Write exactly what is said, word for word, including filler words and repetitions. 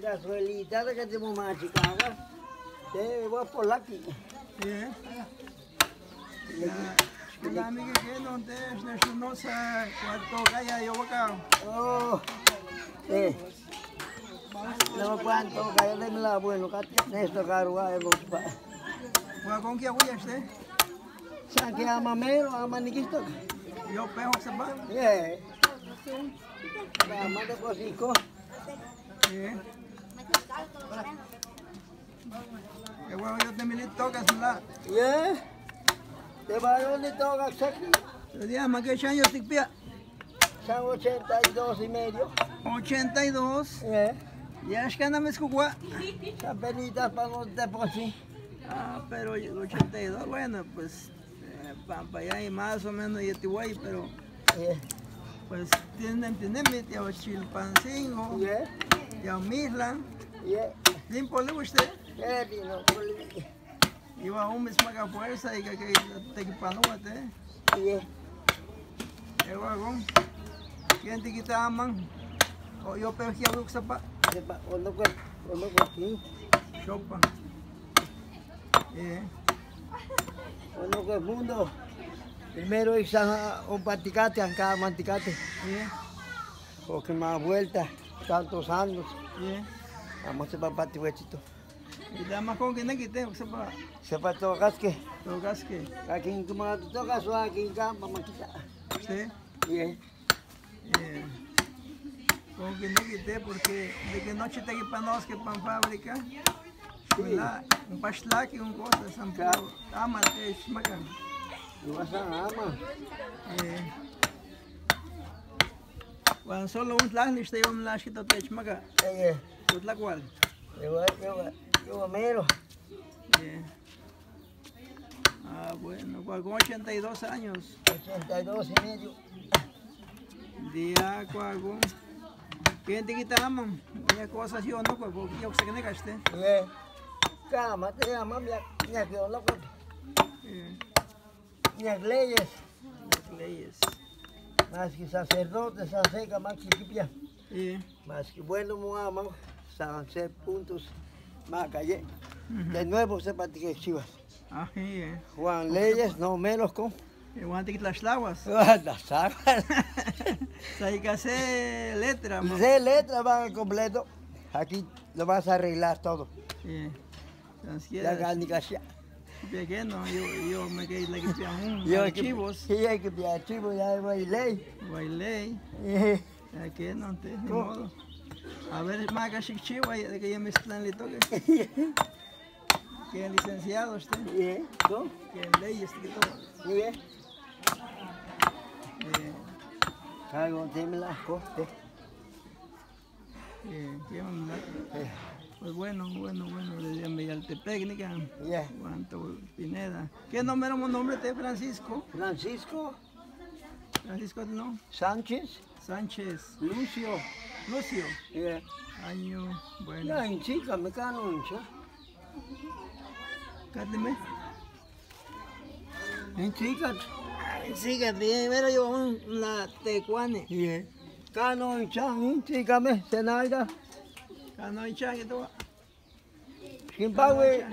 Las suelitas que te mamachicaga. Te voy a por aquí. Bien. Ya, la amiga que no te es cuánto gaya yo acá. Oh. Eh. No cuánto gaya de la bueno, que te esto caro va a buscar. Wa con que huyas, eh? Sa que ama mero, ama nikisto. Yo peho se va. Eh. La manda cosico. Eh. Qué bueno, yo te me toca la. Yeah. Te va a donde toca aquí. Te digo, más que años te pia. Son ochenta y dos y medio. Ochenta y dos. Yeah. Ya es que no me escuchó. Son penitas para no te por sí. Ah, pero ochenta y dos, bueno, pues eh, para allá y más o menos y este güey, pero Yeah. Pues tienen, tienen mi tío Chilpancingo, Yeah. ya Mislan, Yeah. Limpo le usted, Eh, vino. iba un mismo que fuerza y que que te que panuate, Yeah. el vagón, ¿quién te quita man? O yo pero que yo sepa, Sepa, cuando que, cuando que aquí. chopa. Eh, Cuando que el mundo. Primero hizo un paticate, acá manticate. eh, Porque más vuelta, tantos años. eh. Vamos a sepa patihuechito. Y da más con que no quite, sepa, Sepa tocas que. tocas que, Aquí en tu mano tocas o aquí en campo, me quita. sí. Yeah. Eh, con que no quite porque de que noche te que para nos que pan fábrica. La, un pashlaki, un cosa, sampo, ama te chmaca. No vas a ama. Eh, cuando solo un tlahli te iba a la chita te chmaca. Eh, Pues la cual. Yo, yo, yo mero. Eh. Ah, bueno, con ochenta y dos años. Ochenta y dos y medio. Día cuago. ¿Quién te quita ama? Mira cosas yo no cuago. Yo sé que negaste. Yeah. Cama, te llama, mira, mira que yo loco. Eh, Mira leyes. las leyes. Más que sacerdotes, acerca más que quipia. Eh, Más que bueno, muama, están seis puntos. Más calle. De nuevo se patica chivas. ah, sí, eh. Juan Leyes, no menos con. Eh, guante que las laguas. Las aguas. Hay que hacer letra, ma. De letra va al completo. Aquí lo vas a arreglar todo. Eh, así La es. Ganicasia. Pequeño, yo, yo me quedé la que un Yo que- archivos. Sí, hay que pedir archivo, ya hay ley. Bailé. Eh, Aquí no te, ni ¿Cómo? Modo. A ver, maga chichiwa, de que ya me están le toque. Que licenciado usted, eh, ¿no? que leyes que todo. Muy bien. Eh, Cargo, teme las costes. eh, ¿qué onda? Eh, Pues bueno, bueno, bueno, le llamo ya al técnica. Ya. Juanto Pineda. ¿Qué nombre, nombre de Francisco? Francisco Francisco, no. Sánchez Sánchez. Lucio. Lucio. Eh, Año, bueno. Ya en chica me cano hincha. Cáteme. En chica. Siga bien, pero yo un la tecuane. Eh, Cano hincha, en chica me, Zenaida. Cano y changue todo. Zimbabue.